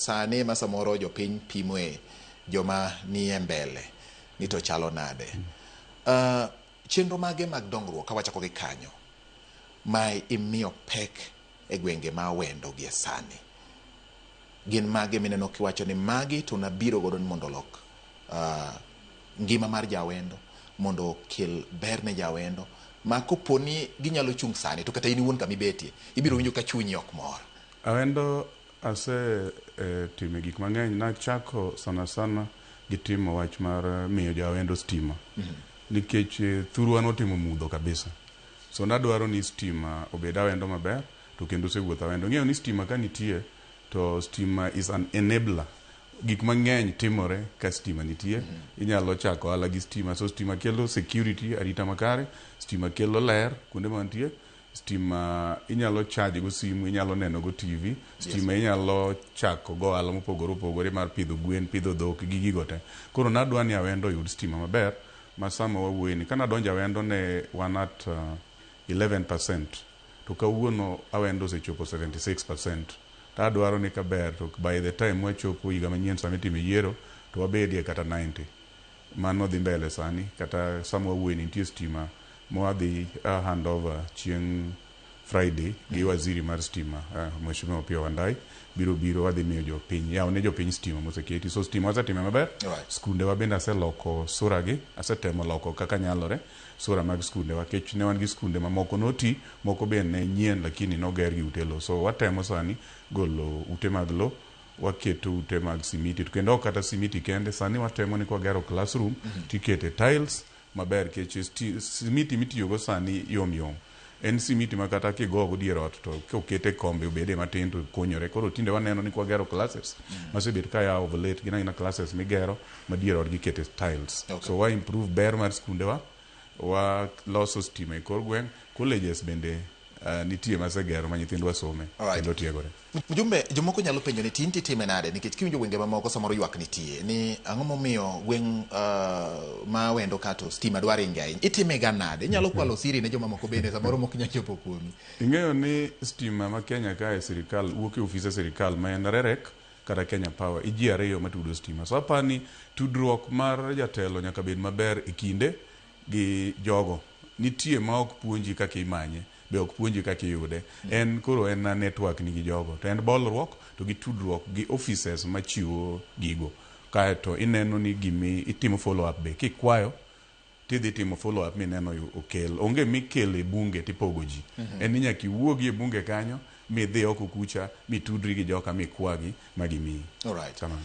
Sani ma samoro jopiny pimoe joma nie mbele ni to chalo nade. Chenro mage mag dongruok ka wachako gi kanyo ma imiyo pek e gwenge ma Awendo gie sani gin mage mineno kiwacho ni magi to nabiro godo ni mondo olok ngima mar jawendo, mondo okel ber ne jawendo ma koponi ginyalo chung' sani to kata in iwuon kama ibetie ibiro winjo ka chunyi ok mor? Awendo ase timo gik mang'eny. Nachako sana sana gi timo wach mar miyo jo Awendo stima. Nikech thurwa notimo mudho kabisa. So nadwaro ni stima obed Awendo maber to kendo osewuotho Awendo. Ing'eyo ni stima ka nitie to stima is an enabler. Gik mang'eny timore ka stima nitie. Inyalo chako ohala gi stima. So stima kelo security, arita makare. Stima kelo ler kuonde mantie. Stima inyalo charge go simu, inyalo neno go TV. Stima inyalo chako go ohala mopogore opogore mar pidho gwen, pidho dhok, gi gigo te. Koro nadwa ni Awendo oyud stima maber ma sama wawuoye ni. Kanadonjo Awendo ne wan at 11%. To kawuono Awendo osechopo 76%. To adwaro ni kaber to by the time wachopo higa manyien sama itime yiero to wabedie kata 90. Mano dhi mbele sani kata sama wawuoye ni nitie stima mwadhi hand over chieng' Friday gi waziri mar stima, Mheshimiwa Opiyo Wandayi biro biro wadhi miyo jopiny, yawo ne jopiny stima moseketi. So stima wasetime maber. Skunde wa bende aseloko sura gi, asetemo loko kaka nyalore sura mag skunde wa kech ne wan gi skunde mamoko noti, moko be ne nyien lakini noger gi ute lo. So watemo sani golo ute mag lo, waketo ute mag simiti to kendo ok kata simiti kende. Sani watemo ni kwagero classroom tikete tiles maber kech simiti mitiyogo sani yom yom. En simiti ma kata kigogo dier ot to kokete kombe obede matin to konyore. Koro tinde waneno ni kwagero classes masebet kayawo of late gin agina classes migero ma dier ot gikete tiles. So wa improve ber mar skundewa, wa loso stima e kor gweng', colleges bende nitie masegero ma nyithindwa some kendo tiegore. Mjumbe, jomoko nyalo penjo ni tin titime nade nikech kiwinjo gwenge mamoko samoro ywak nitie ni ang'o momiyo gweng' ma Awendo ka to stima dwa ringe ahinya. Itime ga nade? Inyalo kwalo siri ne jomamoko bende samoro mok nyal chopo kuomi. Ing'eyo ni stima ma Kenya kae sirikal wuok e ofise sirikal ma en REREC kata Kenya Power e ji ariyo matudo stima. So apani tudruok mar jatelo nyaka bed maber e kinde gi jogo. Nitie ma ok puonji kaka imanye, be ok puonji kaka iyude. En koro en na network ni gi jogo. To en bolruok to gi tudruok gi offices machiwo gigo. Kaeto ineno ni gimi itimo follow up be. Kikwayo tidhi timo follow up mineno okel. Onge mikelo e bunge tipogo ji. En ni nyaka iwuogi e bunge kanyo midhi oko kucha mitudri gi joka mikwagi ma gimiyi. Kamano.